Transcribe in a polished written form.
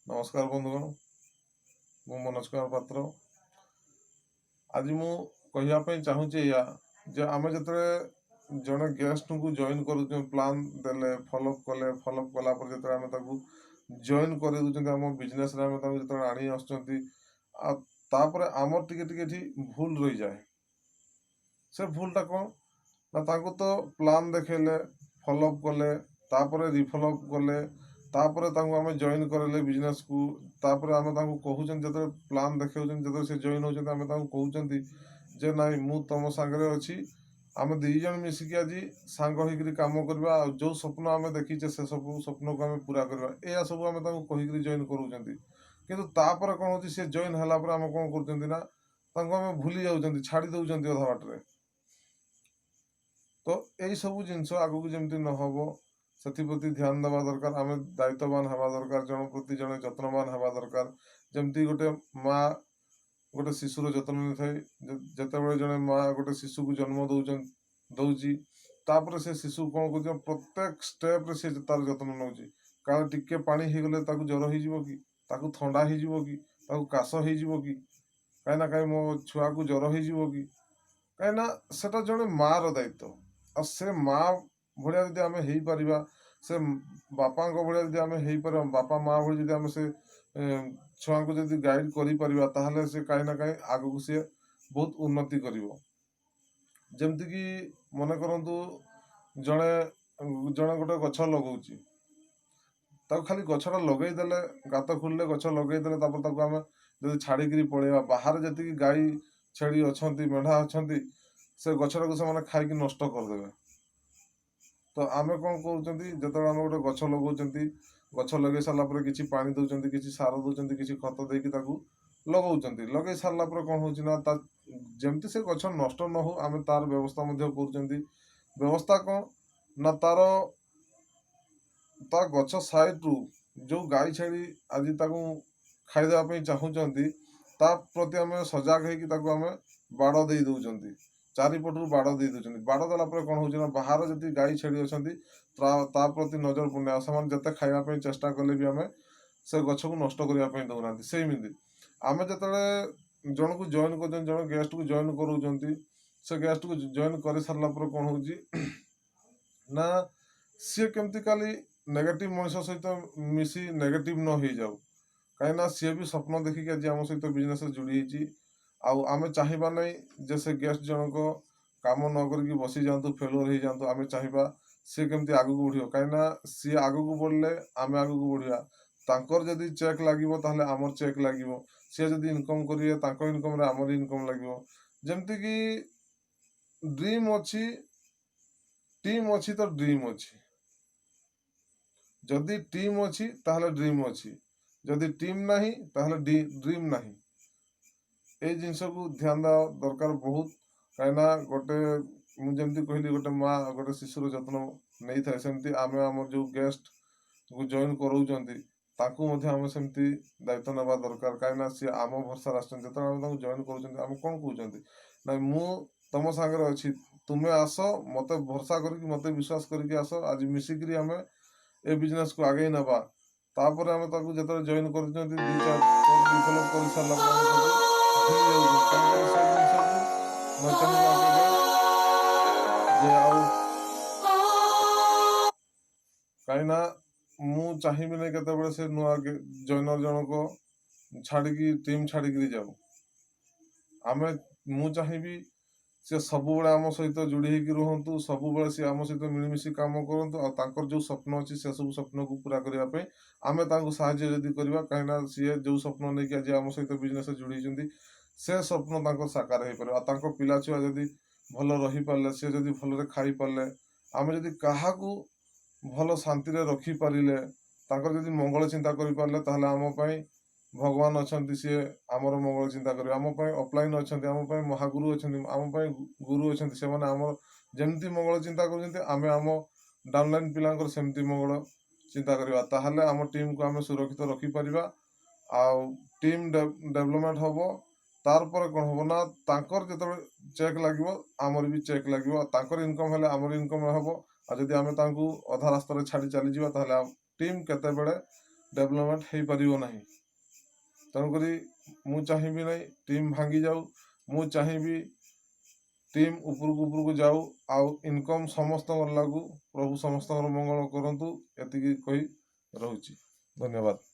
ନମସ୍କାର ବନ୍ଧୁଗଣ, ମୁଁ ମନୋଜ କୁମାର ପାତ୍ର। ଆଜି ମୁଁ କହିବା ପାଇଁ ଚାହୁଁଛି ଏଇଆ ଯେ ଆମେ ଯେତେବେଳେ ଜଣେ ଗେଷ୍ଟଙ୍କୁ ଜଏନ୍ କରୁଛୁ, ପ୍ଲାନ୍ ଦେଲେ, ଫଲୋଅପ୍ କଲେ, ଫଲୋଅପ୍ କଲା ପରେ ଯେତେବେଳେ ଆମେ ତାକୁ ଜଏନ୍ କରିଦେଉଛନ୍ତି ଆମ ବିଜନେସ୍ରେ, ଆମେ ତାକୁ ଯେତେବେଳେ ଆଣି ଆସୁଛନ୍ତି, ଆଉ ତାପରେ ଆମର ଟିକେ ଟିକେ ଏଠି ଭୁଲ ରହିଯାଏ। ସେ ଭୁଲଟା କ'ଣ ନା, ତାଙ୍କୁ ତ ପ୍ଲାନ୍ ଦେଖେଇଲେ, ଫଲୋଅପ୍ କଲେ, ତାପରେ ରିଫଲୋଅପ୍ କଲେ, ତାପରେ ତାଙ୍କୁ ଆମେ ଜଏନ୍ କରେଇଲେ ବିଜନେସ୍କୁ। ତାପରେ ଆମେ ତାଙ୍କୁ କହୁଛନ୍ତି, ଯେତେବେଳେ ପ୍ଲାନ୍ ଦେଖାଉଛନ୍ତି, ଯେତେବେଳେ ସେ ଜଏନ୍ ହେଉଛନ୍ତି, ଆମେ ତାଙ୍କୁ କହୁଛନ୍ତି ଯେ ନାଇଁ, ମୁଁ ତମ ସାଙ୍ଗରେ ଅଛି, ଆମେ ଦୁଇ ଜଣ ମିଶିକି ଆଜି ସାଙ୍ଗ ହେଇକିରି କାମ କରିବା ଆଉ ଯେଉଁ ସ୍ୱପ୍ନ ଆମେ ଦେଖିଛେ, ସେ ସବୁ ସ୍ୱପ୍ନକୁ ଆମେ ପୁରା କରିବା। ଏଇଆ ସବୁ ଆମେ ତାଙ୍କୁ କହିକିରି ଜଏନ୍ କରୁଛନ୍ତି। କିନ୍ତୁ ତାପରେ କ'ଣ ହେଉଛି? ସେ ଜଏନ୍ ହେଲା ପରେ ଆମେ କ'ଣ କରୁଛନ୍ତି ନା, ତାଙ୍କୁ ଆମେ ଭୁଲି ଯାଉଛନ୍ତି, ଛାଡ଼ି ଦେଉଛନ୍ତି ଅଧା ବାଟରେ। ତ ଏଇସବୁ ଜିନିଷ ଆଗକୁ ଯେମିତି ନ ହବ, ସେଥିପ୍ରତି ଧ୍ୟାନ ଦେବା ଦରକାର। ଆମେ ଦାୟିତ୍ୱବାନ ହେବା ଦରକାର, ଜଣ ପ୍ରତି ଜଣେ ଯତ୍ନବାନ ହେବା ଦରକାର। ଯେମିତି ଗୋଟେ ମା ଗୋଟେ ଶିଶୁର ଯତ୍ନ ନେଇଥାଏ। ଯେତେବେଳେ ଜଣେ ମା ଗୋଟେ ଶିଶୁକୁ ଜନ୍ମ ଦଉଛି, ତାପରେ ସେ ଶିଶୁ କ'ଣ କରୁଛି? ପ୍ରତ୍ୟେକ ଷ୍ଟେପ୍ରେ ସେ ତାର ଯତ୍ନ ନେଉଛି। କାଳେ ଟିକେ ପାଣି ହେଇଗଲେ ତାକୁ ଜ୍ୱର ହେଇଯିବ କି, ତାକୁ ଥଣ୍ଡା ହେଇଯିବ କି, ତାକୁ କାଶ ହେଇଯିବ କି, କାହିଁକିନା କାହିଁ ମୋ ଛୁଆକୁ ଜ୍ୱର ହେଇଯିବ କି? କାହିଁକିନା ସେଟା ଜଣେ ମାର ଦାୟିତ୍ୱ। ଆଉ ସେ ମା ଭଳିଆ ଯଦି ଆମେ ହେଇପାରିବା, ସେ ବାପାଙ୍କ ଭଳିଆ ଯଦି ଆମେ ହେଇପାରିବା, ବାପା ମା ଭଳି ଯଦି ଆମେ ସେ ଛୁଆଙ୍କୁ ଯଦି ଗାଇଡ଼ କରିପାରିବା, ତାହେଲେ ସେ କାହିଁ ନା କାହିଁ ଆଗକୁ ସିଏ ବହୁତ ଉନ୍ନତି କରିବ। ଯେମିତିକି ମନେ କରନ୍ତୁ, ଜଣେ ଜଣେ ଗୋଟେ ଗଛ ଲଗଉଛି। ତାକୁ ଖାଲି ଗଛଟା ଲଗେଇଦେଲେ, ଗାତ ଖୋଳିଲେ, ଗଛ ଲଗେଇଦେଲେ, ତାପରେ ତାକୁ ଆମେ ଯଦି ଛାଡ଼ିକିରି ପଳେଇବା, ବାହାରେ ଯେତିକି ଗାଈ ଛେଳି ଅଛନ୍ତି, ମେଣ୍ଢା ଅଛନ୍ତି, ସେ ଗଛଟାକୁ ସେମାନେ ଖାଇକି ନଷ୍ଟ କରିଦେବେ। ତ ଆମେ କ'ଣ କରୁଛନ୍ତି? ଯେତେବେଳେ ଆମେ ଗୋଟେ ଗଛ ଲଗାଉଛନ୍ତି, ଗଛ ଲଗେଇ ସାରିଲା ପରେ କିଛି ପାଣି ଦେଉଛନ୍ତି, କିଛି ସାର ଦେଉଛନ୍ତି, କିଛି ଖତ ଦେଇକି ତାକୁ ଲଗାଉଛନ୍ତି। ଲଗେଇ ସାରିଲା ପରେ କ'ଣ ହେଉଛି ନା, ତା ଯେମିତି ସେ ଗଛ ନଷ୍ଟ ନ ହଉ, ଆମେ ତାର ବ୍ୟବସ୍ଥା ମଧ୍ୟ କରୁଛନ୍ତି। ବ୍ୟବସ୍ଥା କ'ଣ ନା, ତା ଗଛ ସାଇଡ଼ରୁ ଯେଉଁ ଗାଈ ଛେଳି ଆଜି ତାକୁ ଖାଇଦେବା ପାଇଁ ଚାହୁଁଛନ୍ତି, ତା ପ୍ରତି ଆମେ ସଜାଗ ହେଇକି ତାକୁ ଆମେ ବାଡ଼ ଦେଇ ଦେଉଛନ୍ତି, ଚାରିପଟରୁ ବାଡ଼ ଦେଇ ଦେଉଛନ୍ତି। ବାଡ଼ ଦେଲା ପରେ କ'ଣ ହେଉଛି ନା, ବାହାର ଯେତିକି ଗାଈ ଛେଳି ଅଛନ୍ତି, ତା ପ୍ରତି ନଜର ପଡ଼ୁନି। ଆଉ ସେମାନେ ଯେତେ ଖାଇବା ପାଇଁ ଚେଷ୍ଟା କଲେ ବି ଆମେ ସେ ଗଛକୁ ନଷ୍ଟ କରିବା ପାଇଁ ଦେଉନାହାନ୍ତି। ସେମିତି ଆମେ ଯେତେବେଳେ ଜଣକୁ ଜଏନ୍ କରୁଛନ୍ତି, ଜଣେ ଗେଷ୍ଟକୁ ଜଏନ୍ କରାଉଛନ୍ତି, ସେ ଗେଷ୍ଟକୁ ଜଏନ୍ କରିସାରିଲା ପରେ କ'ଣ ହେଉଛି ନା, ସିଏ କେମିତି କାଲି ନେଗେଟିଭ୍ ମଣିଷ ସହିତ ମିଶି ନେଗେଟିଭ୍ ନ ହେଇଯାଉ। କାହିଁକିନା ସିଏ ବି ସ୍ୱପ୍ନ ଦେଖିକି ଆଜି ଆମ ସହିତ ବିଜନେସ୍ରେ ଯୋଡ଼ି ହେଇଛି। ଆଉ ଆମେ ଚାହିଁବା ନାହିଁ ଯେ ସେ ଗେଷ୍ଟ ଜଣକ କାମ ନ କରିକି ବସିଯାଆନ୍ତୁ, ଫେଲୁଅର୍ ହେଇଯାଆନ୍ତୁ। ଆମେ ଚାହିଁବା ସିଏ କେମିତି ଆଗକୁ ବଢ଼ିବ। କାହିଁକିନା ସିଏ ଆଗକୁ ବଢ଼ିଲେ ଆମେ ଆଗକୁ ବଢ଼ିବା। ତାଙ୍କର ଯଦି ଚେକ୍ ଲାଗିବ, ତାହେଲେ ଆମର ଚେକ୍ ଲାଗିବ। ସିଏ ଯଦି ଇନକମ୍ କରିବେ, ତାଙ୍କ ଇନକମ୍ରେ ଆମର ଇନକମ୍ ଲାଗିବ। ଯେମିତିକି ଡ୍ରିମ୍ ଅଛି, ଟିମ୍ ଅଛି ତ ଡ୍ରିମ୍ ଅଛି। ଯଦି ଟିମ୍ ଅଛି, ତାହେଲେ ଡ୍ରିମ୍ ଅଛି। ଯଦି ଟିମ୍ ନାହିଁ, ତାହେଲେ ଡ୍ରିମ୍ ନାହିଁ। ଏଇ ଜିନିଷକୁ ଧ୍ୟାନ ଦେବା ଦରକାର ବହୁତ। କାହିଁକିନା ଗୋଟେ ମୁଁ ଯେମିତି କହିଲି, ଗୋଟେ ମା ଗୋଟେ ଶିଶୁର ଯତ୍ନ ନେଇଥାଏ, ସେମିତି ଆମେ ଆମର ଯେଉଁ ଗେଷ୍ଟକୁ ଜଏନ୍ କରାଉଛନ୍ତି, ତାଙ୍କୁ ମଧ୍ୟ ଆମେ ସେମିତି ଦାୟିତ୍ୱ ନେବା ଦରକାର। କାହିଁକିନା ସିଏ ଆମ ଭରସାରେ ଆସୁଛନ୍ତି। ଯେତେବେଳେ ଆମେ ତାଙ୍କୁ ଜଏନ୍ କରୁଛନ୍ତି, ଆମେ କ'ଣ କହୁଛନ୍ତି? ନାଇଁ, ମୁଁ ତମ ସାଙ୍ଗରେ ଅଛି, ତୁମେ ଆସ, ମୋତେ ଭରସା କରିକି, ମୋତେ ବିଶ୍ୱାସ କରିକି ଆସ, ଆଜି ମିଶିକିରି ଆମେ ଏ ବିଜନେସକୁ ଆଗେଇ ନେବା। ତାପରେ ଆମେ ତାକୁ ଯେତେବେଳେ ଜଏନ୍ କରୁଛନ୍ତି, ଦୁଇ ଚାରି ଡେଭଲପ୍ କରିସାରିଲା ପରେ ଆମେ ତାକୁ ଭୁଲି ଯାଉଛନ୍ତି। ତେଣୁକରି ସେ ଜିନିଷକୁ ନ ଚାହିଁବା କେବେ ଯେ ଆଉ କାହିଁକିନା ମୁଁ ଚାହିଁବି ନାହିଁ କେତେବେଳେ ସେ ନୂଆ ଜଏନର ଜଣକ ଛାଡ଼ିକି, ଟିମ୍ ଛାଡ଼ିକିରି ଯାଉ। ମୁଁ ଚାହିଁବି ସେ ସବୁବେଳେ ଆମ ସହିତ ଯୋଡ଼ି ହେଇକି ରୁହନ୍ତୁ, ସବୁବେଳେ ସିଏ ଆମ ସହିତ ମିଳିମିଶି କାମ କରନ୍ତୁ। ଆଉ ତାଙ୍କର ଯେଉଁ ସ୍ୱପ୍ନ ଅଛି, ସେସବୁ ସ୍ୱପ୍ନକୁ ପୁରା କରିବା ପାଇଁ ଆମେ ତାଙ୍କୁ ସାହାଯ୍ୟ ଯଦି କରିବା, କାହିଁକିନା ସିଏ ଯେଉଁ ସ୍ୱପ୍ନ ନେଇକି ଆଜି ଆମ ସହିତ ବିଜନେସରେ ଯୋଡ଼ି ହେଇଛନ୍ତି, ସେ ସ୍ୱପ୍ନ ତାଙ୍କର ସାକାର ହେଇପାରିବ। ଆଉ ତାଙ୍କ ପିଲା ଛୁଆ ଯଦି ଭଲ ରହିପାରିଲେ, ସିଏ ଯଦି ଭଲରେ ଖାଇପାରିଲେ, ଆମେ ଯଦି କାହାକୁ ଭଲ ଶାନ୍ତିରେ ରଖିପାରିଲେ, ତାଙ୍କର ଯଦି ମଙ୍ଗଳ ଚିନ୍ତା କରିପାରିଲେ, ତାହେଲେ ଆମ ପାଇଁ ଭଗବାନ ଅଛନ୍ତି, ସିଏ ଆମର ମଙ୍ଗଳ ଚିନ୍ତା କରିବେ। ଆମ ପାଇଁ ଅପଲାଇନ୍ ଅଛନ୍ତି, ଆମ ପାଇଁ ମହାଗୁରୁ ଅଛନ୍ତି, ଆମ ପାଇଁ ଗୁରୁ ଅଛନ୍ତି। ସେମାନେ ଆମର ଯେମିତି ମଙ୍ଗଳ ଚିନ୍ତା କରୁଛନ୍ତି, ଆମେ ଆମ ଡାଉନଲାଇନ୍ ପିଲାଙ୍କର ସେମିତି ମଙ୍ଗଳ ଚିନ୍ତା କରିବା। ତାହେଲେ ଆମ ଟିମ୍କୁ ଆମେ ସୁରକ୍ଷିତ ରଖିପାରିବା ଆଉ ଟିମ୍ ଡେଭଲପମେଣ୍ଟ ହବ। ତାରପରେ କ'ଣ ହବ ନା, ତାଙ୍କର ଯେତେବେଳେ ଚେକ୍ ଲାଗିବ, ଆମର ବି ଚେକ୍ ଲାଗିବ। ତାଙ୍କର ଇନକମ୍ ହେଲେ ଆମର ଇନକମ୍ ହବ। ଆଉ ଯଦି ଆମେ ତାଙ୍କୁ ଅଧା ରାସ୍ତାରେ ଛାଡ଼ି ଚାଲିଯିବା, ତାହେଲେ ଟିମ୍ କେତେବେଳେ ଡେଭଲପମେଣ୍ଟ ହେଇପାରିବ ନାହିଁ। ତେଣୁକରି ମୁଁ ଚାହିଁବି ନାହିଁ ଟିମ୍ ଭାଙ୍ଗିଯାଉ। ମୁଁ ଚାହିଁବି ଟିମ୍ ଉପରକୁ ଉପରକୁ ଯାଉ ଆଉ ଇନକମ୍ ସମସ୍ତଙ୍କର ଲାଗୁ। ପ୍ରଭୁ ସମସ୍ତଙ୍କର ମଙ୍ଗଳ କରନ୍ତୁ, ଏତିକି କହି ରହୁଛି। ଧନ୍ୟବାଦ।